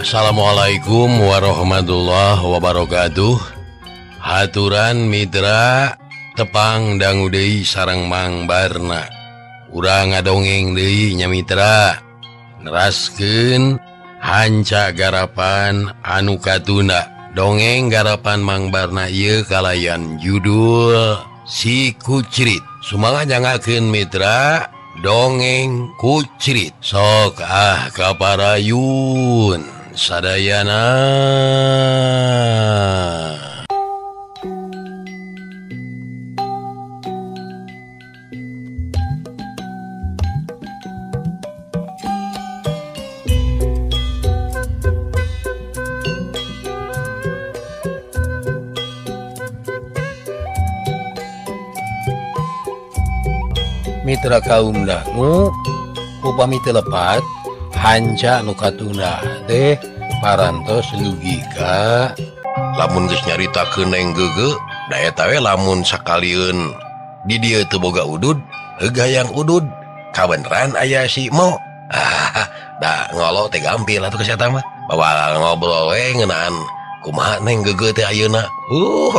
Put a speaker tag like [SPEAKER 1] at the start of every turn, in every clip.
[SPEAKER 1] Assalamualaikum warahmatullahi wabarakatuh. Haturan mitra tepang dangu deui sareng Mang Barna. Urang ngadongeng deui nya mitra. Neraskeun hanca garapan anu katunda. Dongeng garapan Mang Barna ieu kalayan judul Si Kucrit. Sumangan nyangakeun mitra dongeng Kucrit. Sok ah kaparayun sadayana. Mitra kaum dangu upami teu lepat hanca nu katunda teh parantos logika. Lamun geus nyaritakeun neng geugeu da eta we lamun sakalieun di dieu teu boga udud heug hayang udud kabeneran aya si Mo. Ah da ngolo teh gampil atuh ka eta mah bawa ngobrol we ngeunaan kumaha neng geugeu teh ayeuna.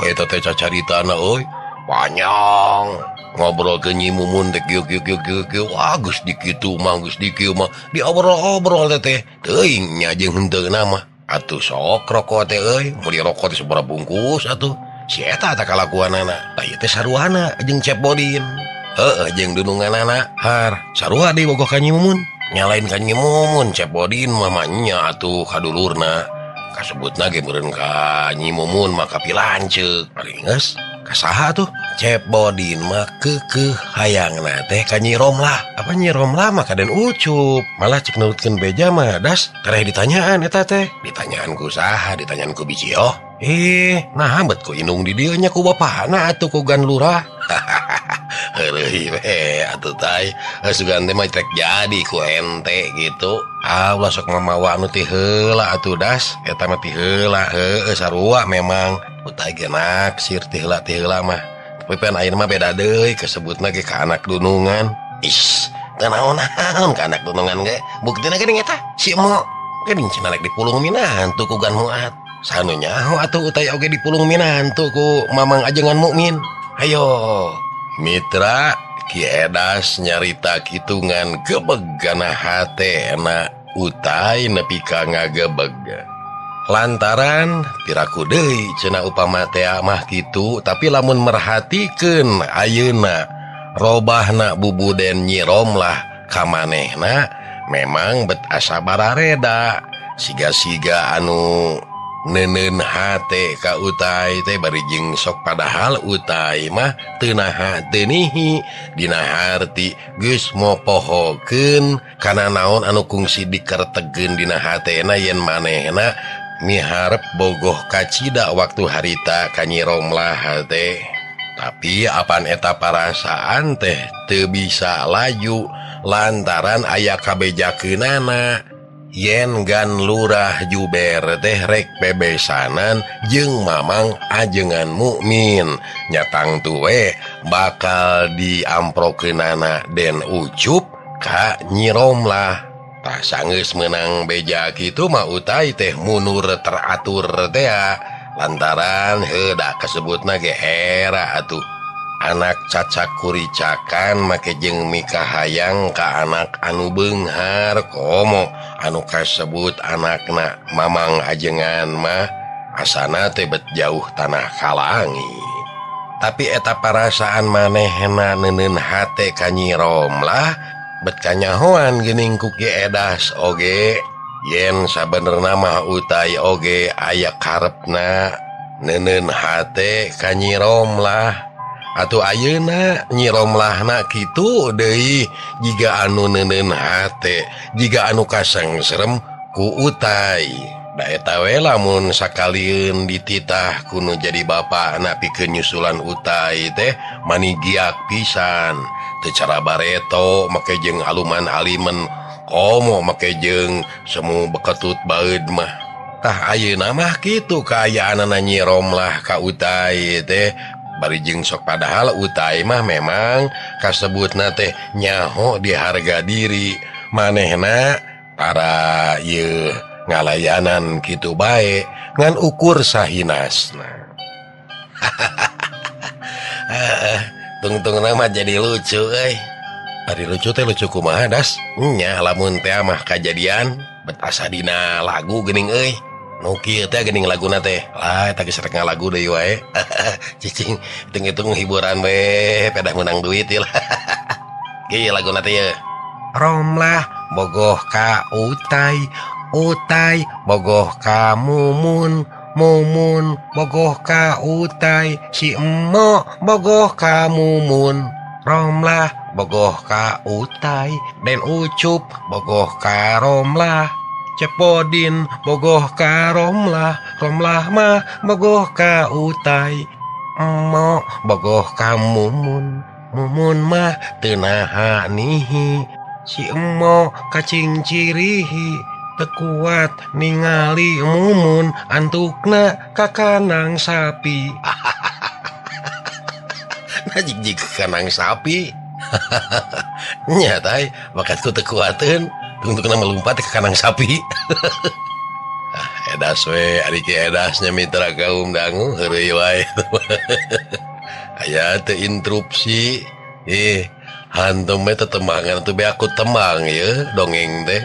[SPEAKER 1] Eta teh cacaritana euy panjang. Ngobrol ke Nyi Mumun teh kieu kieu kieu kieu kieu wah geus di kitu mah geus di kieu mah diobrol-obrol teh teuing nya jeung henteuna mah atuh sok rokok teh euy meuli rokok teh sabaraha bungkus atuh si eta tah kalakuanana tah ieu teh saruana jeung Cep Bodin heueuh jeung dununganana har sarua deui bogoh ka Nyi Mumun nyalain ka Nyi Mumun Cep Bodin mah nya atuh kadulurna kasebutna ge meureun ka Nyi Mumun mah kapilanceuk paling geus kasaha tuh Cep Bodin mah keukeuh hayangna teh ka Nyi Romlah. Apa Nyi Romlah mah kaden Ucup malah cek nurutkeun beja mah das tereh ditanyaan eta teh ditanyaan ku saha ditanyaan ku biji oh nah bet ku indung di dieu nya ku bapana atuh ku gan lurah. Heureuy we atuh tay sugan teh mah rek jadi ku ente gitu. Ah ulah sok mamawa anu ti heula atuh das eta mah ti heula heueuh sarua memang utai ge naksir ti heula mah. Tapi pan ayeuna mah beda deui kasebutna ge ka anak dunungan. Is teu naon-naon ka anak dunungan ge buktina geuning eta si Emo geuning cenah rek dipulung minantu ku Gan Muat. Sanu nyaho atuh utai oge dipulung minantu ku Mamang Ajengan Mukmin. Hayo mitra Ki Edas nyarita kitungan gebeg kana hatena utai nepi ka ngagebeg. Lantaran piraku deui cenah upama teh mah kitu tapi lamun merhatikeun ayeuna robahna bubuden Nyi Romlah ka manehna memang bet asa barareda siga-siga anu neundeun hate ka utai teh bari jeung sok padahal utai mah teu naha teu nihi dina harti geus mopohokeun kana naon anu kungsi dikertegeun dina hatena yen manehna miharep bogoh kacida waktu harita ka Nyi Romlah teh. Tapi apan eta parasaan teh teu bisa laju lantaran aya kabejakeunana yen Gan Lurah Juber teh rek bebesanan jeung Mamang Ajengan Mukmin nyatang tuwe bakal diamprokeunana Den Ucup ka Nyi Romlah. Tah sanggeus meunang beja kitu mah utai teh mundur teratur teh lantaran heuh da kasebutna ge era atuh anak cacak kuricakan make jeung mikahayang ka anak anu beunghar komo anu kasebut anakna Mamang Ajengan mah asana teh bet jauh tanah kalangi. Tapi eta parasaan manehna neuneun hate ka Nyi Romlah bet kanyahoan geuning ku Ki Edas oge yen sabenerna mah utai oge aya karepna neuneun hate ka Nyi Romlah. Atuh ayeuna Nyi Romlahna kitu deui jiga anu neuneun hate jiga anu kasengserem ku utai. Da eta we lamun sakalieun dititah kuno jadi bapana pikeun nyusulan utai teh mani giak pisan teu cara bareto make jeung aluman alimen komo make jeung semu beketut baeud mah. Tah ayeuna mah kitu kaayaanana Nyi Romlah ka utai teh bari jeung sok padahal utai mah memang kasebutna teh nyaho di harga diri manehna para ieu Ngalayanan kitu bae ngan ukur sahinasna. Tungtung nama jadi lucu euy. Ari lucu teh lucu kumaha das? Nya lamun teh mah kajadian bet asa dina lagu geuning euy. Nu kieu teh geuning laguna teh. Lah eta geus rek ngalagu deui wae. Cicing hitung-hitung hiburan we pedah meunang duit ieu lah. Kieu laguna teh ye. Romlah bogoh ka Utai, Utai bogoh ka Mumun, Mumun bogoh ka Utai, si Emo bogoh ka Mumun. Romlah bogoh ka Utai, Den Ucup bogoh ka Romlah, Cepodin bogoh ka Romlah, Romlah mah bogoh ka Utai, Emo bogoh ka Mumun, Mumun mah teu naha nihi, si Emo kacing cirihi, teu kuat ningali Mumun antukna ka kanang sapi. Nah jig-jig kanang sapi. Nya tay bakatku teu kuateun tungtungna melumpat ke kanang sapi. Edas we ari ki edasnya mitra kaum dangu heureuy wae. Aya teu interupsi. Hantu mah tetemangan atuh be aku temang ye dongeng teh.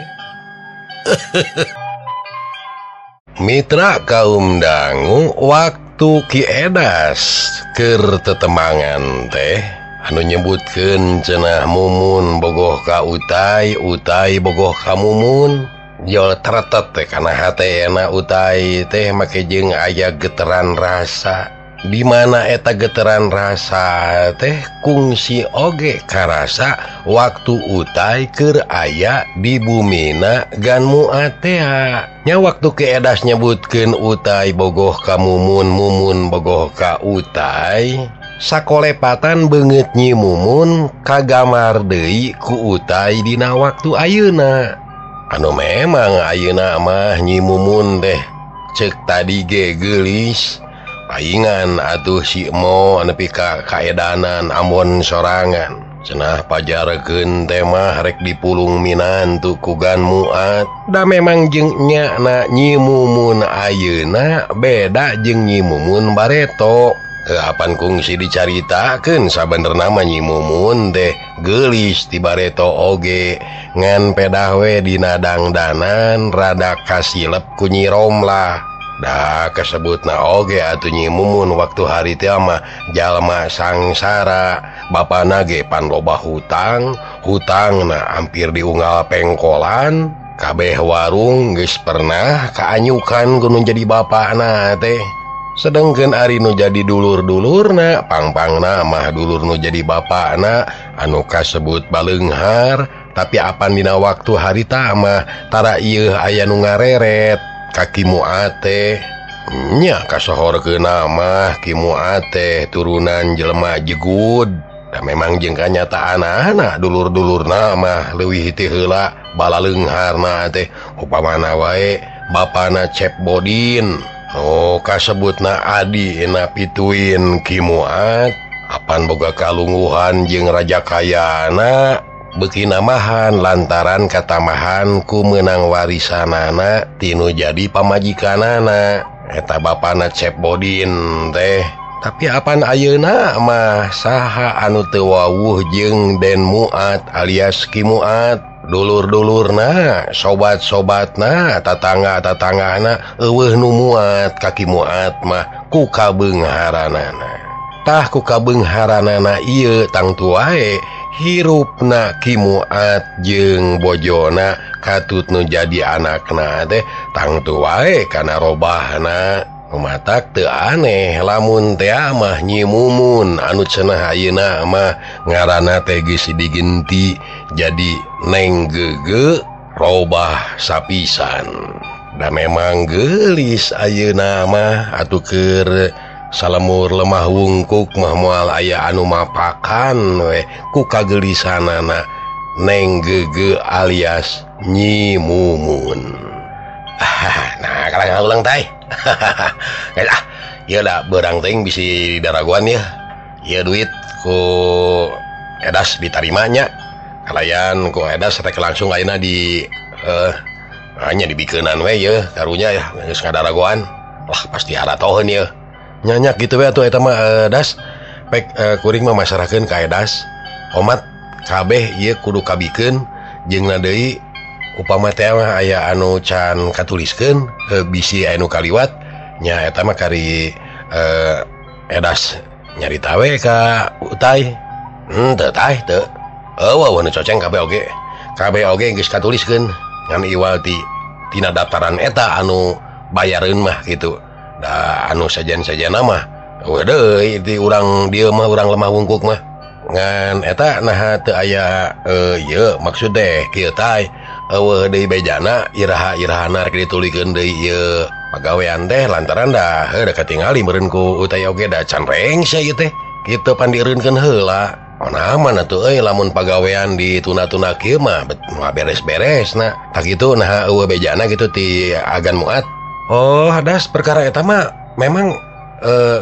[SPEAKER 1] Mitra kaum dangu waktu Ki Edas keur tetemangan teh anu nyebutkeun cenah Mumun bogoh ka Utai, Utai bogoh ka Mumun. Jol teretet teh kana hatena Utai teh make jeung aya geteran rasa. Di mana eta geteran rasa teh kungsi oge karasa waktu Utai keur aya di bumina Gan Muat tea. Nya waktu Ki Edas nyebutkeun Utai bogoh ka Mumun, Mumun bogoh ka Utai, sakolepatan beungeut Nyi Mumun kagamar deui ku Utai dina waktu ayeuna. Anu memang ayeuna mah Nyi Mumun teh ceuk tadi ge geulis. Paingan atuh si Emo nepi ka kaedanan ambon sorangan. Cenah pajarkeun teh mah rek dipulung minantu ku Gan Muat. Da memang jeung nyana Nyi Mumun ayeuna beda jeung Nyi Mumun bareto. Apan kungsi dicaritakeun sabenerna mah Nyi Mumun teh geulis ti bareto oge ngan pedah we dina dangdanan rada kasilep ku Nyi Romlah. Dah kasebutna oge atuh Nyi Mumun waktu hari teh mah jalma sangsara, bapana ge pan loba hutang, hutangna hampir diunggal pengkolan, kabeh warung geus pernah kaanyukan ku nu jadi bapana teh. Sedengkeun ari nu jadi dulur-dulurna, pangpangna mah dulur nu jadi bapana anu kasebut baleunghar, tapi apan dina waktu harita mah tara ieu aya nu ngareret ka Ki Muat teh. Nya kasohorkeun mah Ki Muat teh turunan jelema jegud. Da memang jeung kanyataanana dulur-dulurna mah leuwih ti heula balaleungharna teh upamana wae bapana Cep Bodin. Oh kasebutna adina pituin Ki Muat apan boga kalungguhan jeung raja kayana beuki namahan lantaran katamahan ku meunang warisanana tinu jadi pamajikanana eta bapana Cep Bodin teh. Tapi apan ayeuna mah saha anu teu wawuh jeung Den Muat alias Ki Muat, dulur-dulurna, sobat-sobatna, tatangga-tatanggana eueuh nu muat ka Ki Muat mah ku kabeungharanana. Tah ku kabeungharanana ieu tangtu wae hirupna Ki Muat jeung bojona katut nu jadi anakna teh tangtu wae kana robahna. Matak teu aneh lamun teh mah Nyi Mumun anu cenah ayeuna mah ngaranna teh geus digenti jadi Neng Gege robah sapisan. Da memang geulis ayeuna mah atuh keur salemur lemah wungkuk mah moal aya anu mapakan we ku kagelisanana Neng Gege alias Nyi Mumun. Nah, kalau ulang tay. Ah, ieu da beurang teuing bisi daraguan ya. Ieu duit ku Edas ditarimanya. Kalayan ku Edas rek langsung ayeuna di Hanya dibikeunan we ye karunya ya geus ngadaragoan. Lah pasti aratoheun ye. Nyanyak gitu we atuh eta mah das. Pek kuring mah masarahkeun ka Edas. Omat kabeh ieu kudu kabikeun jeung na deui upama teh mah aya anu can katuliskeun bisi anu kaliwat nya eta mah kari Edas nyarita we ka Utai. Teu tah teu. Eueuh nu coceng kabeh oge. Kabeh oge geus katuliskeun ngan iwal ti tina daftaran eta anu bayareun mah kitu. Da anu sajen-sajena mah eueuh deui di urang dieu mah urang lemah wungkuk mah. Ngan eta naha teu aya ieu maksud teh kieu tah eueuh deui bejana iraha-irahana rek ditulikeun deui ieu pagawean teh lantaran da heuh da katingali meureun ku Utai oge da can rengse ieu teh kitu pandireunkeun heula. Aman atuh euy lamun pagawean dituna-tuna kieu mah beres-beresna. Tah kitu naha eueuh bejana kitu ti Agan Muat. Oh, das perkara eta mah memang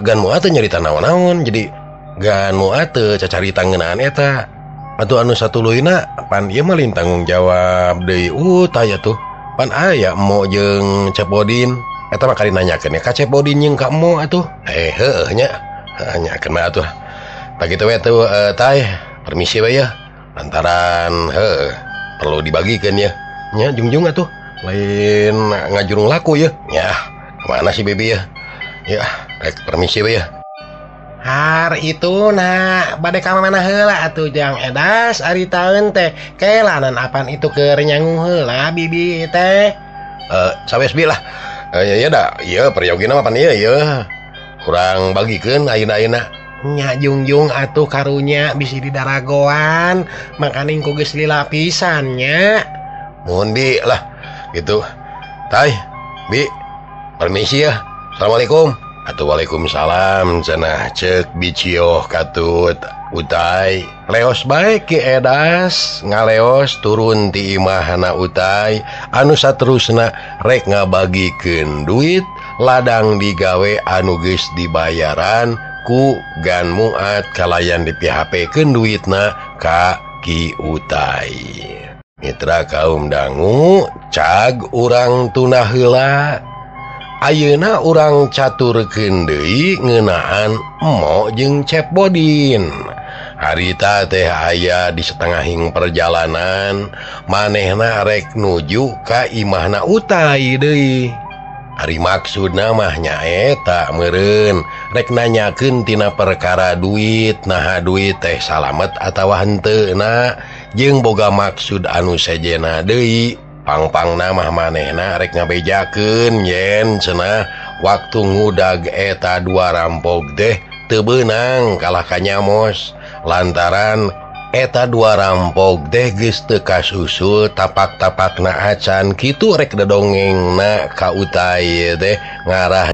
[SPEAKER 1] Gan Muat teh nyarita naon-naon. Jadi Gan Muat teh cacarita ngeunaan eta. Atuh anu satuluyna pan ieu mah lain tanggung jawab deui Utai atuh. Pan aya Emo jeung Cepodin. Eta mah kali nanyakeun ka Cepodin jeung ka Emo atuh. Heueuh nya. Nanyakeun mah atuh. Tah kitu we tuh tay, permisi we ya. Lantaran heuh perlu dibagikeun ya. Nya jungjung atuh. Lain ngajurung laku ya. Nya, mana si Bibi ya? Ya, rek permisi we ya.
[SPEAKER 2] Har itu nah bade ka mana heula atuh Jang Edas ari taeun teh kelanan apan itu keur nyangu heula Bibi teh.
[SPEAKER 1] Sawes bi lah. Ya ya da, ieu peryogina mah pan ieu ieu. Kurang bagikeun ayeuna-ayeuna.
[SPEAKER 2] Nya jungjung atuh karunya bisi didaragoan makaning ku geus lila pisan nya.
[SPEAKER 1] Muhun bi lah gitu. Tay, bi permisi ya. Assalamualaikum. Atuh waalaikumsalam cenah ceuk bicioh katut Utai. Leos bae Ki Edas ngaleos turun ti imahna Utai anu saterusna rek ngabagikeun duit ladang digawe anu geus dibayaran ku Gan Muat kalayan di PHP keun duitna ka Ki Utai. Mitra kaum dangu cag urang tuna heula. Ayeuna urang caturkeun deui ngeunaan Emo jeung Cepodin. Harita teh aya di setengahing perjalanan manehna rek nuju ka imahna Utai deui. Ari maksudna mah nyaeta meureun rek nanyakeun tina perkara duit naha duit teh salamet atawa henteu na jeung boga maksud anu sejena deui. Pangpangna mah manehna rek ngabejakeun yen cenah waktu ngudag eta dua rampok teh teu beunang kalah ka nyamos lantaran eta dua rampok teh geus teu kasusul tapak-tapakna acan kitu rek dodongengna ka Utai teh ngarah.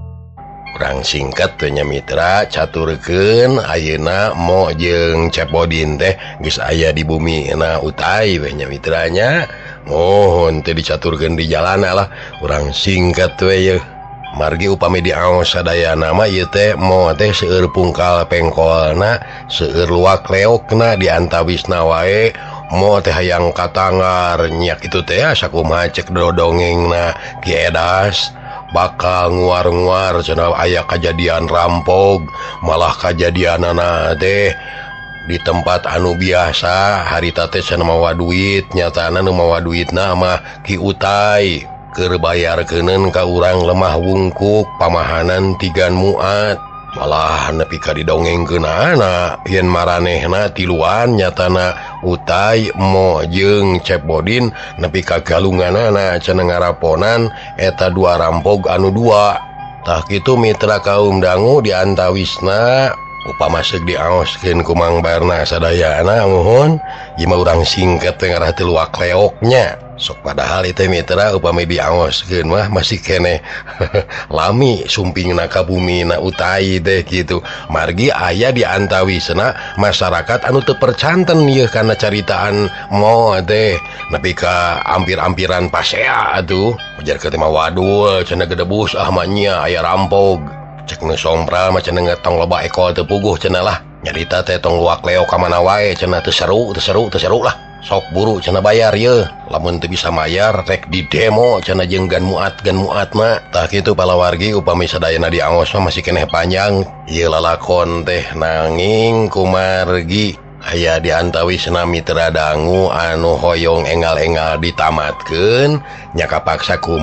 [SPEAKER 1] Urang singkat teh nya mitra caturkeun ayeuna Mo jeung Cepodin teh geus aya di bumi na Utai we nya mitranya. Mohon teh dicaturkeun di jalana lah urang singkat we ye. Margi upami diaos sadayana mah ieu teh Mo teh seueur pungkal pengkolna seueur luak leokna di antawisna wae Mo teh hayang katangar nyak itu teh sakumaha cek dodongengna Ki Edas bakal nguar-nguar cenah aya kajadian rampog malah kajadianana teh di tempat anu biasa harita teh cenah mawa duit nyatana nu mawa duitna mah Ki Utai keur bayarkeuneun ka urang lemah wungkuk pamahanan tigan Muat malah nepi ka didongengkeunana yen maranehna tiluan nyatana Utai Mo jeung Cepodin nepi ka galunganana cenah ngaraponan eta dua rampog anu dua. Tah kitu mitra kaum dangu di antawisna upama seuk diaoskeun ku Mang Barna sadayana muhun ieu mah urang singkat teh ngarah teu luak leoknya. Sok padahal itu mitra upami diaoskeun mah masih keneh lami sumpingna ka bumina Utai teh kitu. Margi aya di antawisna masyarakat anu teu percanten ieu kana caritaan Mo teh nepi ka ampir-ampiran pasea atuh. Ujar teh mah wadul cenah gedebus ah mah nya aya rampog. Cek nu sompral mah cenah tong loba ekol teu puguh cenah lah. Nyarita teh tong luak leo ka mana wae cenah teu seru teu seru teu seru lah. Sok buru cenah bayar ye, lamun teu bisa mayar rek di demo cenah jeung gan muat mah. Tah kitu palawargi upami sadayana diangos mah masih keneh panjang ieu lalakon teh, nanging kumargi aya di antawisna mitra dangu anu hoyong engal-engal ditamatkeun nya kapaksa ku